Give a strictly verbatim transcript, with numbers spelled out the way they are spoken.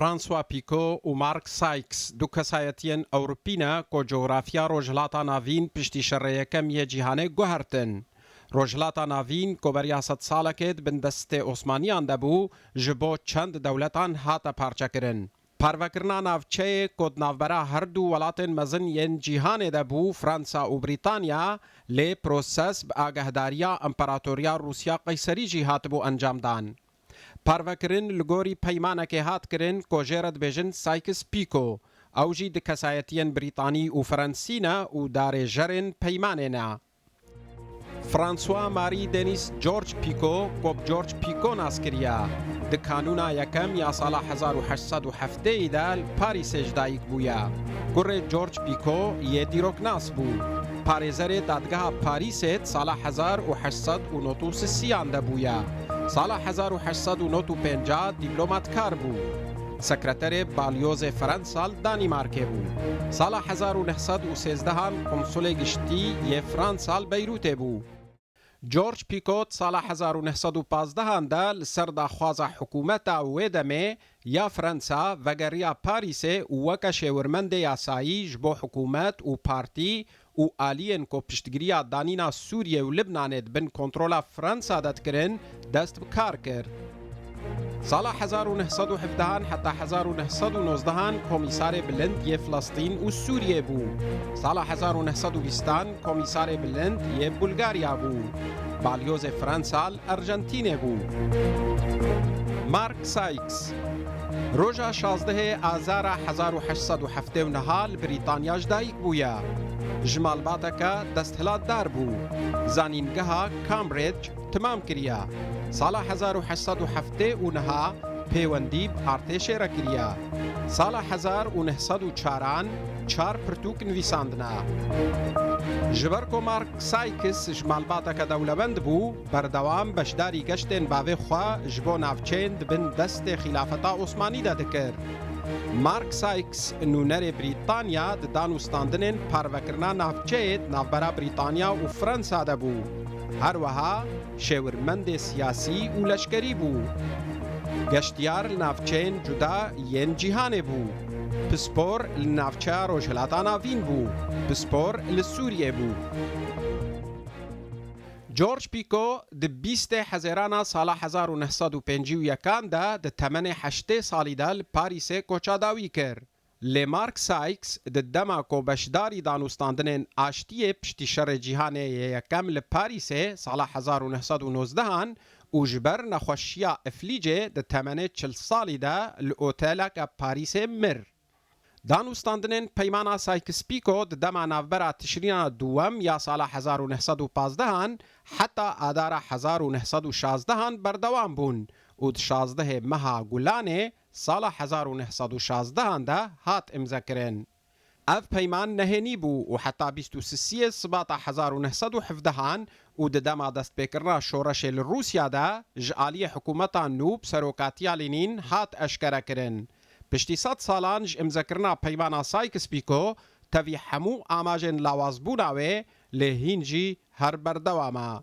François Picot û Mark Sykes du kesayetiyên Ewropî ne ku coxrafiya Rojhilata Navîn piştî Şerê Yekem yê Cîhanê guhertin. Rojhilata Navîn ku beriya sed salekê di bin destê Osmaniyan de bû, ji bo çend dewletan hate parçekirin. Parvekirina navçeyê ku di navbera her du welatên mezin yên cîhanê de bû, Fransa û Brîtanya, lê proses bi agehdariya Împaratoriya Rûsya Qeyserî jî hatibû encamdan. Parvekirin li gorî peymanekê hat kirin ku jê re dibêjin Sykes-Picot. Ew jî di kesayetiyên Brîtanî û Frensî ne û darêjerên peymanê ne. François Marie Denis George Picot, ku bi George Picot nas kiriye, di kanûna yekem ya sala hezar û heşt sed û heftê de li Parîsê ji dayik bûye. Kurê George Picot yê dîroknas bû. Parêzerê dadgeha Parîsê di sala hezar û heşt sed û nod û sisiyan de bûye. Sala hezar û heşt sed û nod û pênca dîplomatkar bû. Sekreterê Balyozê Fransa li Danîmarkê bû. Sala hezar û neh sed û sêzdehan konsulê giştî yê Fransa li Beyrûtê bû. George Picot sala hezar û neh sed û pazdehan de li ser daxwaza hikûmeta wê demê ya Fransa vegeriya Parîsê û weke şêwirmendê yasayî ji bo hikûmet û partî û aliyên ku piştgiriya danîna Sûriyê û Libnanê di bin kontrola Fransa de dikirin, dest bi kar kir. Sala hezar û neh sed û hevdehan heta hezar û neh sed û nozdehan Komîsarê Bilind yê Filistîn û Sûriyê bû. Sala hezar û neh sed û bîstan Komîsarê Bilind yê Bulgarya bû. Balyozê Fransa li Arjantînê bû. Mark Sykes roja şazdehê Azara hezar û heşt sed û heftê û neh li Brîtanya ji dayik bûye. Ji malbateke desthilatdar bû. Zanîngeha Cambridge temam kiriye. Sala hezar û heşt sed û heftê û neh pêwendî bi artêşê re kiriye. Sala hezar û neh sed û çaran çar pirtûk nivîsandine. Ji ber ku Mark Sykes ji malbateke dewlemend bû, berdewam beşdarî geştên bavê xwe ji bo navçeyên di bin destê Xîlafeta Osmanî de dikir. Mark Sykes, nûnerê Brîtanya di dan û standinên parvekirina navçeyê di navbera Brîtanya û Fransa de bû. Her wiha şêwirmendê siyasî û leşkerî bû. Geştiyar li navçeyên cuda yên cîhanê bû. Pispor li navçeya Rojhilata Navîn bû. Pispor li Sûriyê bû. George Picot di bîstê Hezêrana sala hezar û neh sed û pêncî û yekan de di temenê heştê salî de li Parîsê koça dawî kir. Lê Mark Sykes di dema ku beşdarî danûstandinên aştiyê piştî Şerê Cîhanê yê Yekem li Parîsê sala hezar û neh sed û nozdehan û ji ber nexweşiya iflîcê di temenê çil salî de li oteleke Parîsê mir. Danûstandinên Peymana Sykes-Picot di dema navbera Tişrîna duwem ya sala hezar û neh sed û pazdehan heta Adara hezar û neh sed û şazdehan berdewam bûn û di şazdehê meha Gulanê sala hezar û neh sed û şazdehan de hat îmzekirin. Ev peyman nehênî bû û heta bîst û sisiyê Sibata hezar û neh sed û hevdehan û di dema destpêkirina şoreşê li Rûsya de ji aliyê hikûmeta nû bi serokatiya Lênîn hat eşkerekirin. Piştî sed salan ji îmzekirina peymana Sykes-Picot, tevî hemû amajên lawazbûna wê lê hîn jî her berdewam e.